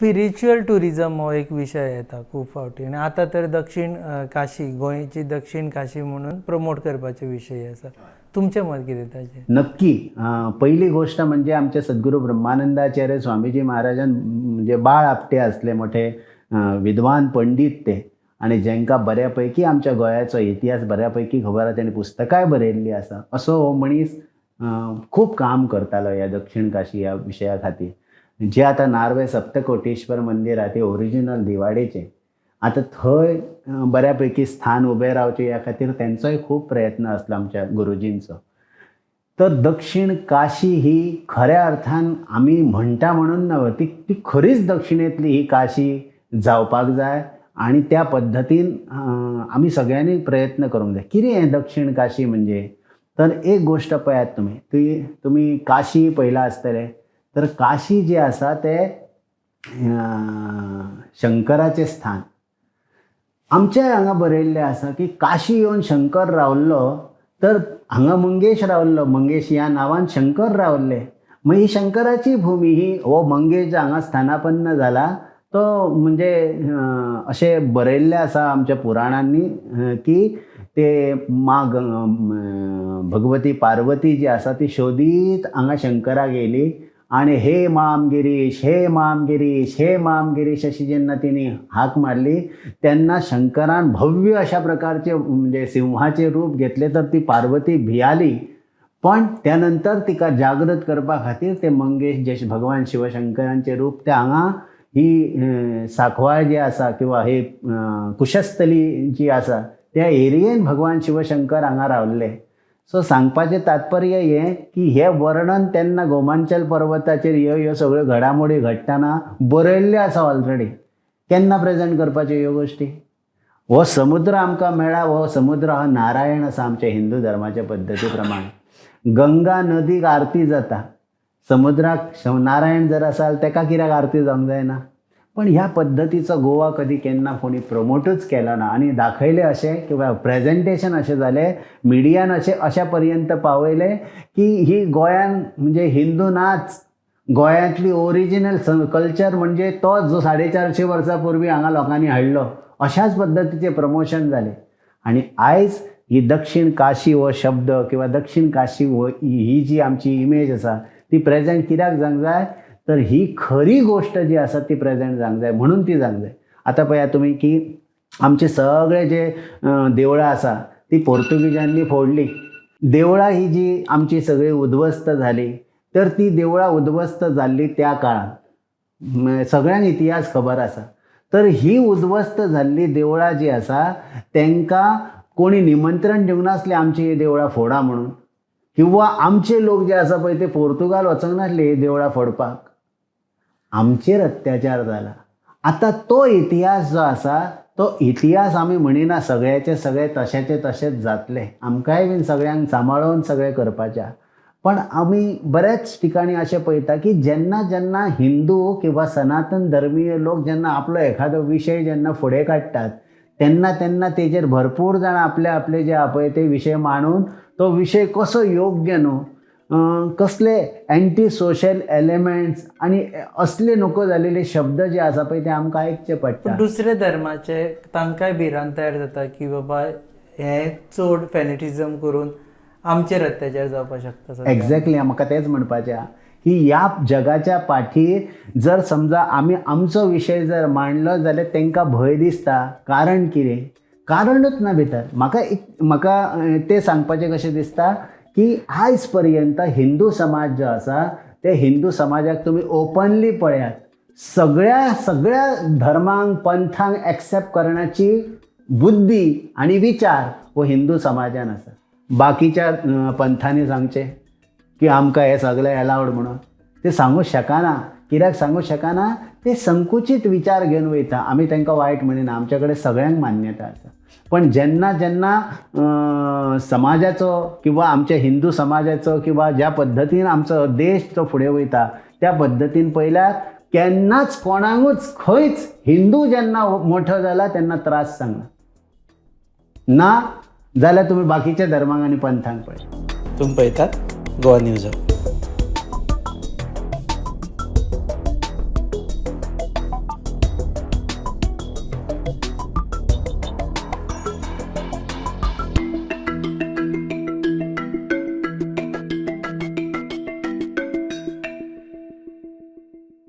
Spiritual tourism हो एक विशय येता खूब फावटी आनी आतां तर दक्षीण काशी, गोंयची दक्षीण काशी म्हणून प्रमोट करपाचे विशय आसा. तुमचें मत कितें ताचेर? नक्की. पहिली गोष्ट म्हणजे आमचे सद्गुरू ब्रह्मानंदाचार्य स्वामीजी महाराजान, म्हणजे बाळ आपटे असले मोठे विद्वान पंडीत ते आणि जेंकां बऱ्यापैकी आमच्या गोंयाचो इतिहास बऱ्यापैकी खबर आसा, तेणी पुस्तकांय बरयल्लीं आसा, असो हो मनीस खूब काम करतालो ह्या दक्षिण काशी ह्या विशया खातीर. जे आतां नार्वे सप्तकोटेश्वर मंदीर आहा ते ओरिजिनल दिवाडेचें, आतां थंय बऱ्यापैकी स्थान उबें रावचें ह्या खातीर तेंचोय खूब प्रयत्न आसलो आमच्या गुरुजींचो. तर दक्षिण काशी ही खऱ्या अर्थान आमी म्हणटा म्हणून ना, ती ती खरीच दक्षिणेंतली ही काशी जावपाक जाय आनी त्या पद्दतीन आमी सगळ्यांनी प्रयत्न करूंक जाय. कितें हें दक्षिण काशी म्हणजे? तर एक गोश्ट पळयात तुमी, ती तुमी काशी पळयलां आसतलें. तर काशी जें आसा तें शंकराचें स्थान. आमच्या हांगा बरयल्लें आसा की काशी येवन शंकर रावल्लो, तर हांगा मंगेश रावल्लो, मंगेश ह्या नांवान शंकर रावल्ले. मागीर ही शंकराची भुमी ही. हो मंगेश हांगा स्थानापन्न जाला तो म्हणजे अशें बरयल्लें आसा आमच्या पुराणांनी की ते मा भगवती पार्वती जी आसा ती शोदीत हांगा शंकराक येयली आनी हे माम गिरीश, हे माम गिरीश, हे माम गिरीश अशी जेन्ना तिणी हाक मारली तेन्ना शंकरान भव्य अशा प्रकारचे म्हणजे सिंहाचे रूप घेतले. तर ती पार्वती भियाली, पण त्यानंतर तिका जागृत करपा खातीर ते मंगेश जे भगवान शिवशंकरांचे रूप ते हांगा ही सांकवाळ जी आसा किंवा हे कुशस्थली जी आसा त्या एरियेन भगवान शिवशंकर हांगा रावल्ले. सो सांगपाचें तात्पर्य हें की हें वर्णन तेन्ना गोमांचल पर्वताचेर ह्यो ह्यो सगळ्यो घडामोडी घडटना बरयल्ल्यो आसा ऑलरेडी. केन्ना प्रेजेंट करपाच्यो ह्यो गोश्टी? हो समुद्र आमकां मेळ्ळा, हो समुद्र हो नारायण आसा आमच्या हिंदू धर्माच्या पद्दती प्रमाणे. गंगा नदीक आरती जाता, समुद्राक नारायण जर आसा तेका कित्याक आरती जावंक जायना? पण ह्या पद्दतीचो गोवा कधी केन्ना कोणी प्रमोटूच केलो ना आनी दाखयलें अशें किंवा प्रेजेंटेशन अशें जालें, मिडियान अशें अशा पर्यंत पावयलें की ही गोंयान म्हणजे हिंदू नाच, गोंयांतली ओरिजिनल कल्चर म्हणजे तोच जो 450 वर्सां पूर्वी हांगा लोकांनी हाडलो, अशाच पद्दतीचें प्रमोशन जालें. आनी आयज ही दक्षिण काशी हो शब्द किंवा दक्षिण काशी हो ही जी आमची इमेज आसा ती प्रेजेंट कित्याक जावंक जाय? तर ही खरी गोश्ट जी आसा ती प्रेजेंट जावंक जाय म्हणून ती जावंक जाय. आतां पळयात तुमी की आमचे सगळे जे देवळां आसा ती पोर्तुगीजांनी फोडली. देवळां ही जी आमची सगळी उद्ध्वस्त जाली, तर ती देवळां उद्ध्वस्त जाल्ली त्या काळान सगळ्यांक इतिहास खबर आसा. तर ही उद्ध्वस्त जाल्ली देवळां जी आसा तांकां कोणी निमंत्रण दिवंक नासलें आमची ही देवळां फोडा म्हणून, किंवा आमचे लोक जे आसा पळय ते पोर्तुगाल वचूंक नासले ही देवळां फोडपाक. आमचेर अत्याचार जाला. आतां तो इतिहास जो आसा तो इतिहास आमी म्हणिना सगळ्याचे सगळे तशेचे तशेच जातले, आमकांय बीन सगळ्यांक सांबाळून सगळें करपाचें. पण आमी बऱ्याच ठिकाणी अशें पळयता की जेन्ना जेन्ना हिंदू किंवा सनातन धर्मीय लोक जेन्ना आपलो एखादो विशय जेन्ना फुडें काडटात तेन्ना तेन्ना तेजेर भरपूर जाणां आपले आपले जे पळय ते विशय मांडून तो विशय कसो योग्य न्हू, कसले एंटी सोशल एलिमेंट्स आनी असले नको जालेले शब्द जे आसा पळय ते आमकां आयकचे पडटा. दुसऱ्या धर्माचे तांकांय भिरांत तयार जाता की बाबा हे चड फेनेटिझम करून आमचेर अत्याचार जावपाक शकता. एक्झॅक्टली, म्हाका तेंच म्हणपाचें आहा की ह्या जगाच्या पाठीर जर समजा आमी आमचो विशय जर मांडलो जाल्यार तांकां भंय दिसता. कारण कितें? कारणूच ना भितर. म्हाका एक म्हाका तें सांगपाचें कशें दिसता की आयज पर्यंत हिंदू समाज जो आसा ते हिंदू समाजाक तुमी ओपनली पळयात, सगळ्या सगळ्या धर्मांक पंथांक एक्सेप्ट करण्याची बुद्धी आनी विचार हो हिंदू समाजान आसा. बाकीच्या पंथांनी सांगचें की आमकां हें सगळें एलावड म्हणून ते सांगूंक शकना. कित्याक सांगूंक शकना? ते संकुचीत विचार घेवन वयता. आमी तांकां वायट म्हणिना, आमच्या कडेन सगळ्यांक मान्यता आसा. पण जेन्ना जेन्ना समाजाचो किंवा आमच्या हिंदू समाजाचो किंवा ज्या पद्दतीन आमचो देश तो फुडें वयता त्या पद्दतीन पळयल्यार केन्नाच कोणाकूच खंयच हिंदू जेन्ना मोठो जाला तेन्ना त्रास सांगना ना जाल्यार तुमी बाकीच्या धर्मांक आनी पंथांक पळय. तुमी पळयतात गोवा न्यूज हब.